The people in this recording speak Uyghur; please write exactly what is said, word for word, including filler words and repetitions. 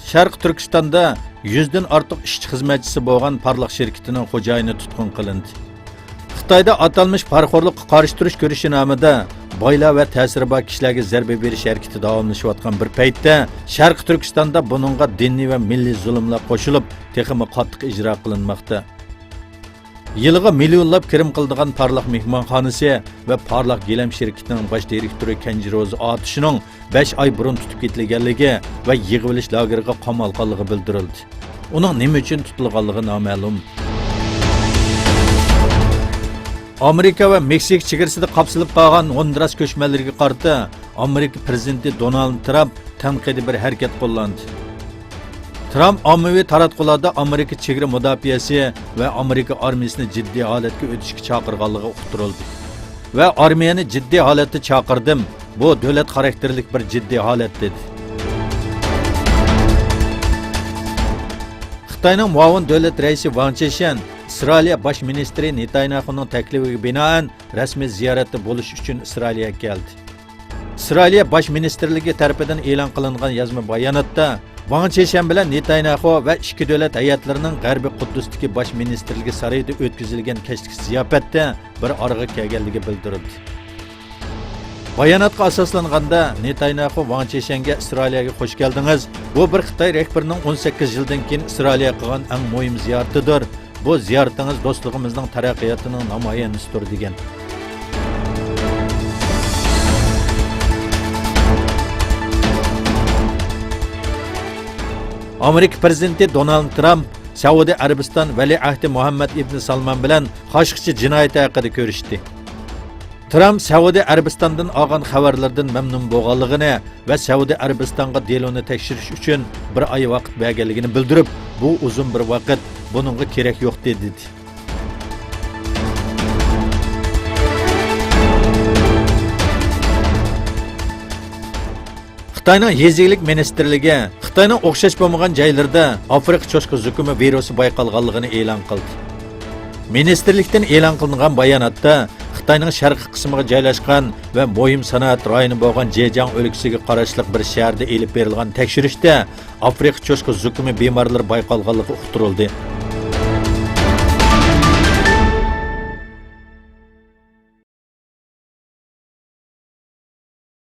شەرقىي تۈركىستاندا يۈزدىن ئارتۇق ئىشچى خىزمەتچىسى بولغان پارلاق شىركىتىنىڭ خوجايىنى تۇتقۇن قىلىندى. خىتايدا ئاتالمىش پارىخورلۇققا قارشى تۇرۇش كۆرۈشى نامىدا بايلار ۋە تەسىرى بار كىشىلەرگە زەربە بېرىش ھەرىكىتى داۋاملىشىۋاتقان بىر پەيتتە، شەرقىي تۈركىستاندا بۇنىڭغا دىنىي ۋە مىللىي زۇلۇملار قوشۇلۇپ، تېخىمۇ قاتتىق ئىجرا قىلىنماقتا. يىلىغا مىليونلاپ كىرىم قىلىدىغان پارلاق مېھمانخانىسى ۋە پارلاق گىلەم شىركىتىنىڭ باش دىرېكتورى كەنجى روزا ئاتۇشىنىڭ بەش ئاي بۇرۇن تۇتۇپ كېتىلگەنلىكى ۋە يىغىۋېلىش لاگېرىغا قامالغانلىقى بىلدۈرۈلدى. ئۇنىڭ نېمە ئۈچۈن تۇتۇلغانلىقى نامەلۇم. ئامېرىكا ۋە مېكسىكا چېگرىسىدا قاپسىلىپ قالغان ھوندۇراس كۆچمەنلىرىگە قارىتا ئامېرىكا پىرېزىدېنتى دونالد ترامپ تەنقىدىي بىر ھەرىكەت قوللاندى. ترامپ ئاممىۋى تاراتقۇلاردا ئامېرىكا چېگرا مۇداپىئەسى ۋە ئامېرىكا ئارمىيىسىنى جىددىي ھالەتكە ئۆتۈشكە چاقىرغانلىقى ئۇقتۇرۇلدى. ۋە ئارمىيەنى جىددىي ھالەتتە چاقىردىم. بۇ دۆلەت خاراكتېرلىك بىر جىددىي ھالەت، دېدى. خىتاينىڭ مۇئاۋىن دۆلەت رەئىسى ۋاڭ چېشەن ئىسرائىلىيە باش مىنىستىرى نېتانياخۇنىڭ تەكلىپىگە بىنائەن رەسمىي زىيارەتتە بولۇش ئۈچۈن ئىسرائىلىيەگە كەلدى. ئىسرائىلىيە باش مىنىستىرلىكى تەرىپىدىن ئېلان قىلىنغان يازما باياناتتا، ۋاڭ چېشەن بىلەن نېتانياخۇ ۋە ئىككى دۆلەت ھەيئەتلىرىنىڭ غەربىي قۇددۇستىكى باش مىنىستىرلىكى سارىيىدا ئۆتكۈزۈلگەن كەچلىك زىياپەتتە بىر ئارىغا كەلگەنلىكى بىلدۈرۈلدى. باياناتقا ئاساسلانغاندا، نېتانياخۇ ۋاڭ چېشەنگە ئىسرائىلىيەگە خوش كەلدىڭىز، بۇ بىر خىتاي رەھبىرىنىڭ ئون سەككىز يىلدىن كېيىن ئىسرائىلىيەگە قىلغان ئەڭ مۇھىم زىيارىتىدۇر. بۇ زىيارىتىڭىز دوستلۇقىمىزنىڭ تەرەققىياتىنىڭ نامايەندىسىدۇر، دېگەن. ئامېرىكا پىرېزىدېنتى دونالد ترامپ سەئۇدى ئەرەبىستان ۋەلىئەھدى مۇھەممەد ئىبنى سالمان بىلەن قاشقىچە جىنايىتى ھەققىدە كۆرۈشتى. ترامپ سەئۇدى ئەرەبىستاندىن ئالغان خەۋەرلىرىدىن مەمنۇن بولغانلىقىنى ۋە سەئۇدى ئەرەبىستانغا دېلونى تەكشۈرۈش ئۈچۈن بىر ئاي ۋاقىت بەرگەنلىكىنى بىلدۈرۈپ، بۇ ئۇزۇن بىر ۋاقىت، بۇنىڭغا كېرەك يوق، دېدى. خىتاينىڭ يېزا ئىگىلىك مىنىستىرلىكى خىتاينىڭ ئوخشاش بولمىغان جايلىرىدا ئافرىقا چوشقا زۇكىمى ۋىرۇسى بايقالغانلىقىنى ئېلان قىلدى. مىنىستىرلىكتىن ئېلان قىلىنغان باياناتتا، خىتاينىڭ شەرقىي قىسمىغا جايلاشقان ۋە مۇھىم سانائەت رايونى بولغان جېجياڭ ئۆلكىسىگە قاراشلىق بىر شەھەردە ئېلىپ بېرىلغان تەكشۈرۈشتە ئافرىقا چوشقا زۇكىمى بىمارلىرى بايقالغانلىقى ئۇقتۇرۇلدى.